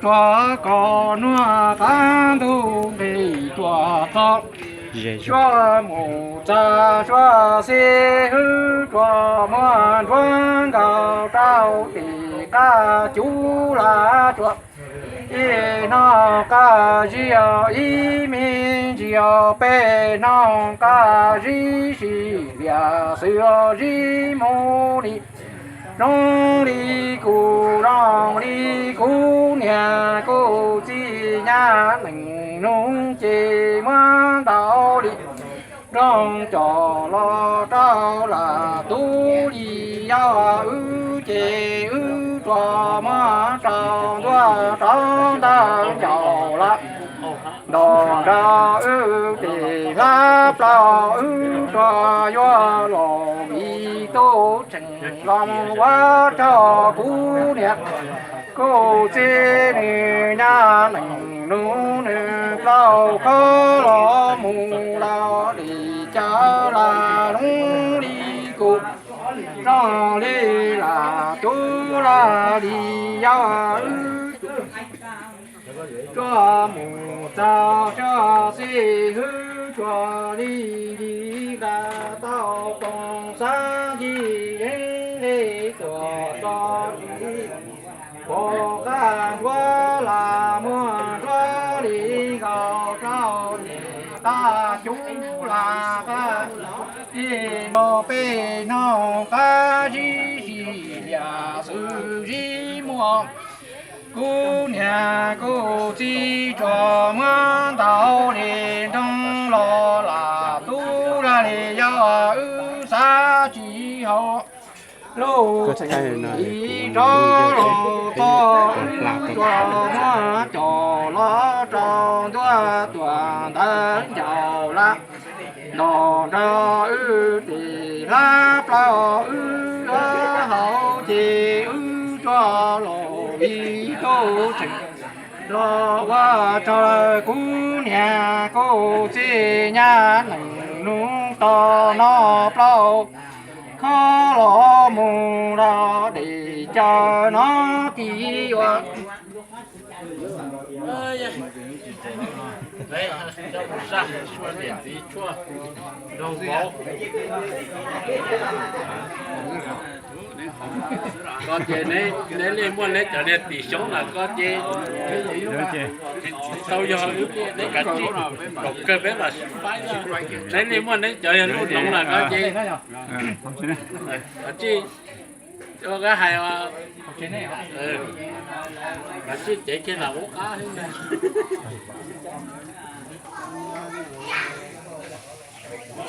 Tsuas kom nuag qab ntug nqis tuaj txog, suab mus txog suab xib hwb tsuas muab ntsuab nkaus rau tim qab cub las tsuas. Ib noj qab zib os ib me ntsis os peb noj qab zib sib liam xwb zib mus li. Zoo li kuv zoo li kuv niam kuv txiv nyab neej nus ces muab ntau li. Nrog coj los rau lam tub li yau wb ces wb tsuas muab rau ntuaj rau ntawd ncaus lawm. Nrog nrog wb tes hlab plaub wb tsuas yuav los vim tub tseem los ua rau kuv niam kuv txiv nws nyab neej nus nws plaub kho los mus los li cas los zoo li kuv zoo li lam tub los li yau wb. Tsuas mus txog tsuas xib hwb tsuas li li nqa tau koom xav nci yeeb li tuam tso tsis pom qab ntuav las muag nruab li nkaus rau niam qab cub las qab ib no peb no qab zib sib liam xwb zib muag. Kuv niam kuv txiv tsuas muab ntau li nrog los lam tub los li yau wb xav tsis hau. Lub txim rov los txog wb tsuas muab coj los rau ntuaj tuam ntawd ncaus lawm. Nrog nrog wb tes hlab plaub wb hauv ces wb tsuas los vim tub tseem los ua rau kuv niam kuv txiv nyab neej nus tau noj plaub kho los mus los deb caw no ti ua. Koj ces neb li muaj neb cov niag tim xyoob na koj ces tau yog wb li neb kav tsij los kawg peb los sib faib. Neb li muaj neb cov yog lub noov na koj ces kav tsij ua kab hais, kav tsij cev kiag lam ub qab.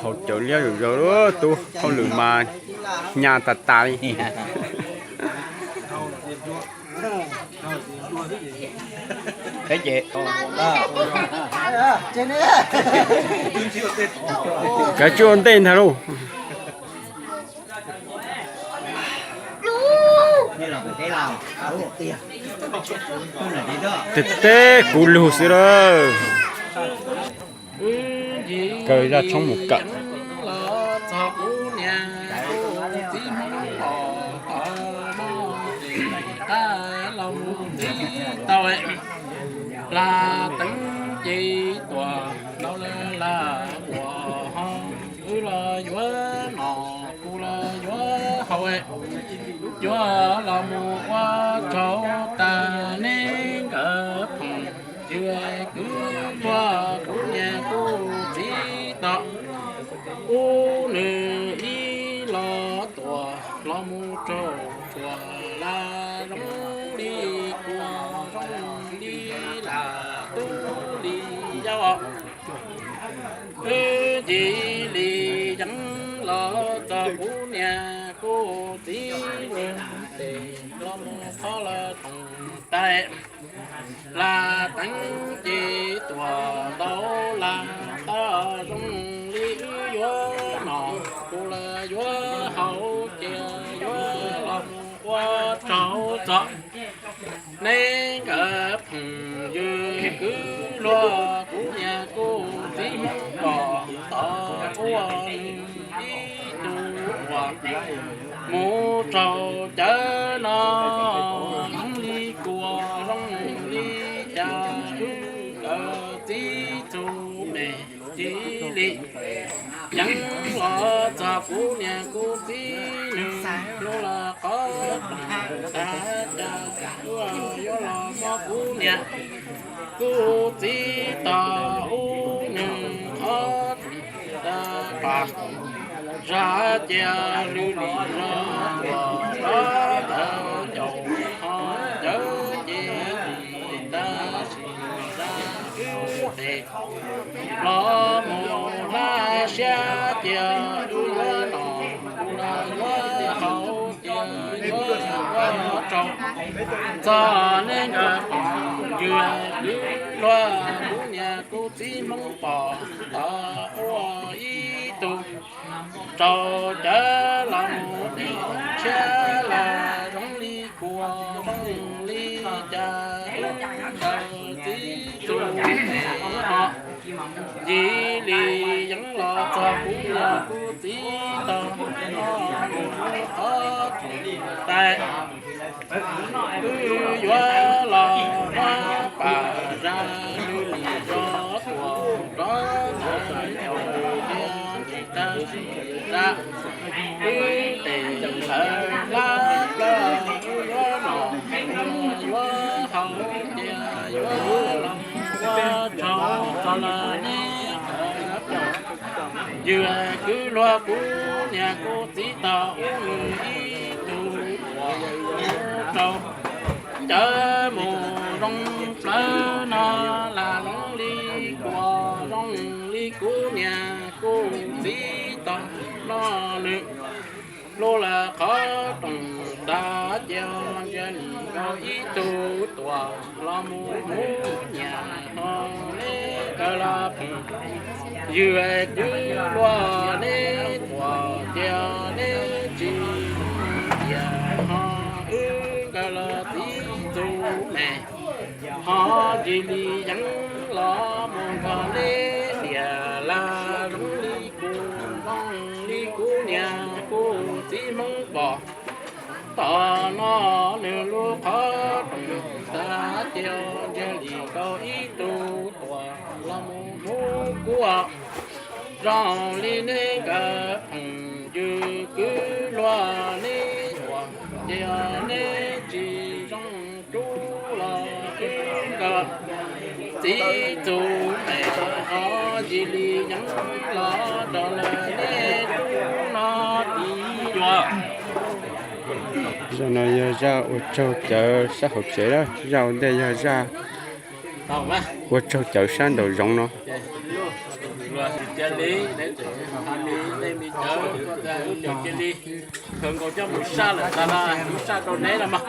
Haus cawv liab zom zaws lub tub hauj lwm mas nyaj tas tas li. Kav tsij ua ntej ntag lauj. Teb teb kuv lug xwb lawm. Kaw zaj tshoob mus kawm. Lag teev ces tuam no lag ua ho, wb los yuav noj kuv los yuav haus, yuav los mus ua tsaug tas neb nkawd phooj ywg kwv luag kuv niam kuv txiv tau ub nws ib los tuam los mus raug tsuas lag zoo li kua zoo li lam tub li yau. Wb ncig li yeev los txog kuv niam kuv txiv tes los mus qhov lawv toom tais. Lag teev ces tuam ntau lag tau zoo li wb yuav noj kuv los yuav haus ces yuav los mus ua tsaug txog neb nkawd phooj ywg kwv luag kuv niam kuv txiv Hmoob pom tau ua nws ib tug uas mus raug cawv no zoo li kua zoo li Li yeev los txog kuv niam kuv txiv nws hlub los qhov tag cas ua yuav los muab kuv niam kuv txiv tog ub nws qhov tag pas zog cia lwm li los ua rov tawm caum ho cawv ces tab sis zaj wb tes los mus hlab siab cia wb yuav noj kuv los yuav haus cia yuav ua rau txog nej nkawd pom ywg kwv luag kuv niam kuv txiv Hmoob pom tod ua ib tug rau cawv los mus tes tshiab los zoo li kua zoo li cas wb nkawd txiv txuj tes ho Yim li yeev los txog kuv niam kuv txiv tog no mus qhov tais, wb yuav los muab pam zaj lwm li zov tuam rov ntawm caum tias ntsis tag sim zaj wb tes lawv hlab plaws wb yuav los yuav haus cia yuav los ua tsaug txog lawm nej ywg kwv luag kuv niam kuv txiv tog ub nws ib tug tuam rau cawv mus zoo plawv no lam zoo li kua zoo li kuv niam kuv txiv tog no nws hlub lawm qhov rooj tag cia ntsia nim nkaus ib tug tuam los mus hmuv nyiam ho neb kawg los phoom ywg kwv luag neb tuam cia neb tsis tiam ho wb nkawd los txiv txuj me ho yim li yeev los mus nrog neb tiam lam zoo li kuv zoo li kuv niam kuv txiv Hmoob pom tom no nws lub qhov rooj tag cia ntsia lim nkaus ib tug tuam los mus hmuv kuv zoo li neb nkawd phoom ywg kwv luag neb tuam cia neb tsis zoo rub los wb nkawd txiv txuj me ho yim li yeev los rau lawm neb rub no tiv yuav. Zaj no yog zaj ua tsaug cawv sab hauv tsev lawm, zaj ua ntej yog zaj ua tsaug cawv sab nraum zoov no. Cia li, nej cov cia li, kawg nkaus coj mus saj lawm tas los mus saj rau neb los mas.